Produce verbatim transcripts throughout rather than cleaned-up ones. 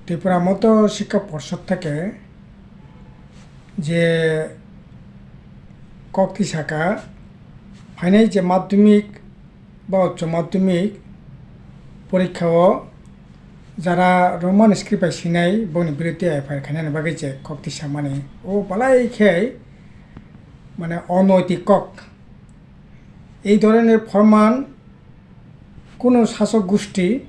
Tipra Moto Sikha Porshod theke je kok tisaka phainai je madhyamik ba uccho madhyamik porikha o jara Roman script bai sinai boni biruddhe F I R khainani bagwi je kok tisamani o balai khe mane onoitik kok. Ei dhoroner pharman kuno sasok gusti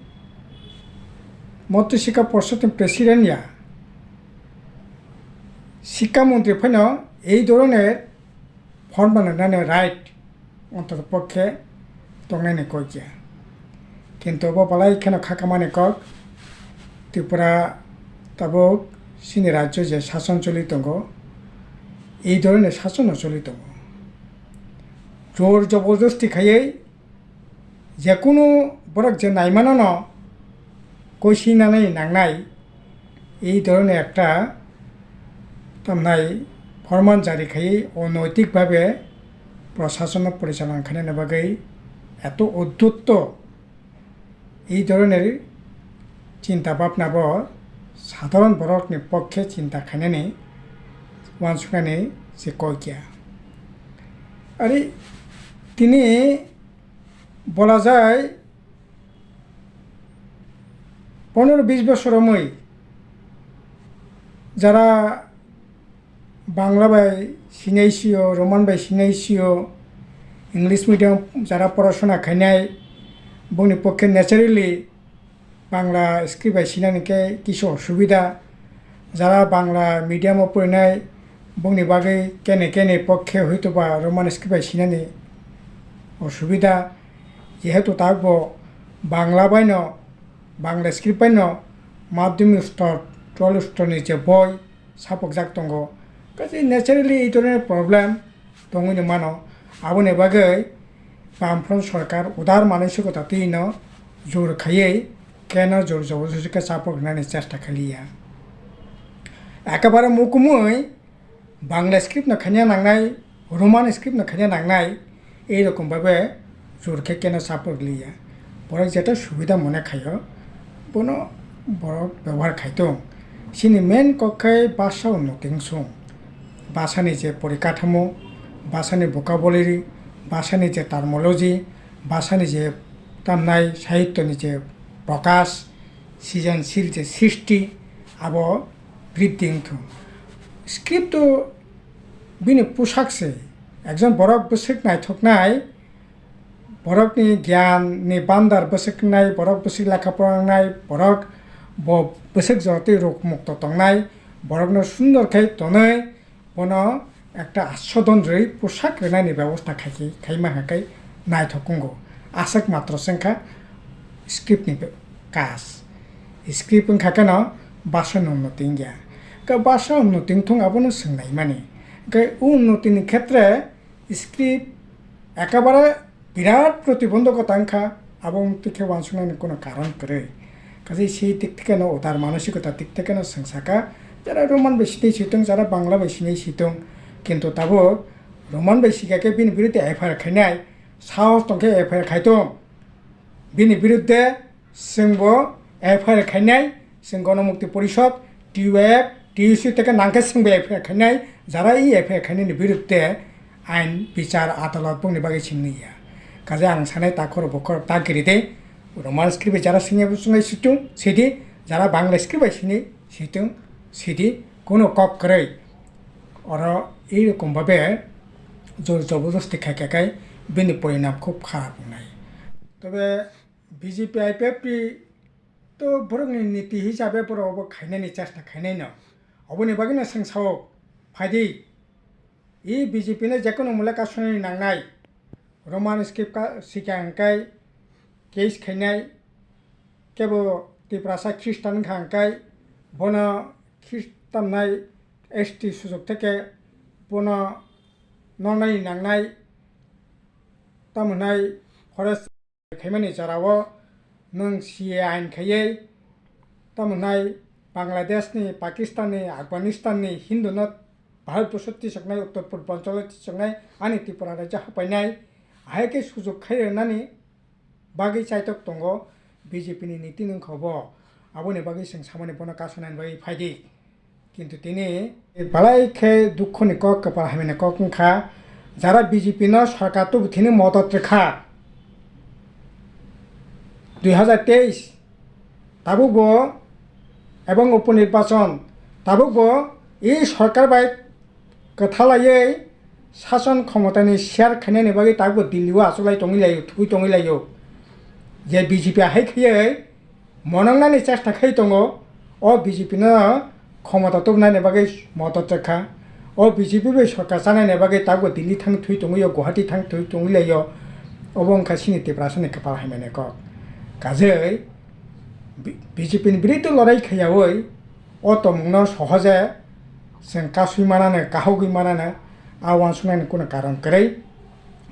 Moto Sikha Porshod ni president ya, Sikha montri phano ei dhoroner pharman rwnani right ontotopokhe tongnaini kok ya. Kintu bo balai kheno khakamani kok, Tripura tabuk chini rajyo je sason choli tongo, ei dhoroner sason no choli tongo. Jor jobordosti khaiwi jekunu borok je naimano no koisinani nangnai, ei dhoroner ekta tamnai pharman jari khaiwi onoitik bhabe prosason no porichalona khainani bagwi eto uddutto. Ei dhoroner chinta bhabna bo sadharon borokni pokkhe chinta khainani, uansuknani se kok ya. Ari tini bola jai pondro bis bosor romwi jara Bangla bai sinai sio, Roman bai sinai sio, English medium jara porashona khainai, bongni pokkhe naturally Bangla script bai sinani khe kisa osubida. Jara Bangla medium o porinai, bongni bagwi kene kene pokkhe hoitoba Roman script bai sinani osubida. Jehetu tabukbo Bangla baino, Bangla script baino madhyamik stor, twelve stor ni je boi, sapokjak tongo. Kaisa naturally ei dhoroner problem tongwi no mano. Aboni bagwi Bamfront sorkar udar manwi sukota twi no jor khaiwi keno jor jobordosti khe chapok rwnani chesta khaliya. Ekebare mukumui Bangla script no khaina nangnai, Roman script no khaina nangnai, ei rokom babe jor khe keno chapok liya. Borok jeta subida mone khaio, bono borok bebohar khaitong. Chini main kok khe basa unnoti wngsung. Basani je porikathamo, basani vocabulary, basani je terminology, basani je tamnai sahityoni je prokash, sijansil je srishti, abo briddhi wngthung. Script o bini pusak se, ekjon borok bwswk naithoknai, borokni gyan ni bandar bwswk wngnai, borok bwswk lekha pora wngnai, borok bo bwswk jorotwi rog mukto tongnai, borokno sundor khe tonwi bono ekta ashodon rwi pusak rwnani bebosta khai khe, khaima hwnkhe naithok wngo. Aswk matro se wngkha script ni be-, kaj. Script wngkha kheno basa no unnoti wngya. Khe basa unnoti wngthung abono swngnaimani. Khe o unnoti ni khetre script ekabare birat protibondhokota wngkha, abo wngtwi khe uansuknani kono karon kwrwi. Kaisa se tik tikeno udar manosikota tik tikeno swngsaka, jara Roman bai sinai sitong, jara Bangla bai sinai sitong, kintu tabuk Roman bai sikha khe bini biruddhe F I R khainai sahos tongkhe F I R khaitong. Bini biruddhe chwngbo F I R khainai, chwng Gonomukti Porishod, T U F, T U C teke nangkhe chwngbo F I R khainai, jara i F I R khainani biruddhe ain bichar adalot bongni bagwi simi ya. Kaje ang sanai takhor bukhor ta giri de, Roman script bai jara sini bo sungai situng, sidi, jara Bangla script bai sini situng, sidi, kuno kok kwrwi. Oro ei rokom babe jor jobordosti khai khai khai bini porinam khub kharap wngnai. Tobe B J P I P F T to borokni niti hisabe borok obo khainani chesta khainai no. Oboni bagwino chwng sao, phaidi, e B J P no jekono mole kasonani nangnai, Roman script ka sikha hwnkhe case khainai, kebo Tiprasa Khristan wngkha hwnkhe bono Khristan nai S T sujok theke bono nongnai nangnai, tamo hwnai forest khaimani jorao nwng C A A ain khaiwi, tamo hwnai Bangladeshni, Pakistanni, Afghanistanni Hinduno Bharatborsho tisoknai, Uttor Purbanchalo tisoknai, ani Tripura rajyo hapainai, ahai khe sujok khai rwnani bagwi chaitok tongo B J P ni niti nwngkha bo. Aboni bagwi chwng samani bono kasunani bagwi phaidi. Kintu tini belai khe dukhoni kok, kwpal hamyani kok wngkha, jara B J P no sarkar tubu thini modot rwkha. Dui hazar teis tabukbo ebong upo nirbachon tabukbo e sarkar bai kwthalaiwi sason khomotani share khainani bagwi tabukbo Delhi o achuklai tongwi laio, thwi tongwi laio. Je B J P ahai khaiwi monongnani chesta khai tongo, o B J P no khomota tubunani bagwi modot rwkha. O B J P bai sorkar chanani bagwi tabukbo Delhi thang thwi tongwi o, Guwahati thang thwi tongwi laio, obo wngkha chini Tiprasani kwpal hamyani kok. Kajei B-, B J P ni biruddhe lorai khaiyawi o tongmungno sohoje chwng kasui manano, kahogwi manano, a uansuknani kunu karon kwrwi.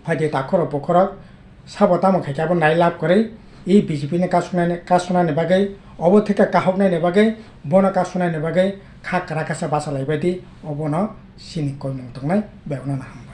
Phaidi takhorok bokhorok sabo tamo khaikhe abo nai lab kwrwi, e B J P ni kasunani, kasunani bagwi, obo theke kahoknani bagwi, bono kasunani bagwi kha kwrak khe se bachalaibaidi, obono chini koimung tongnai, bebakno naham.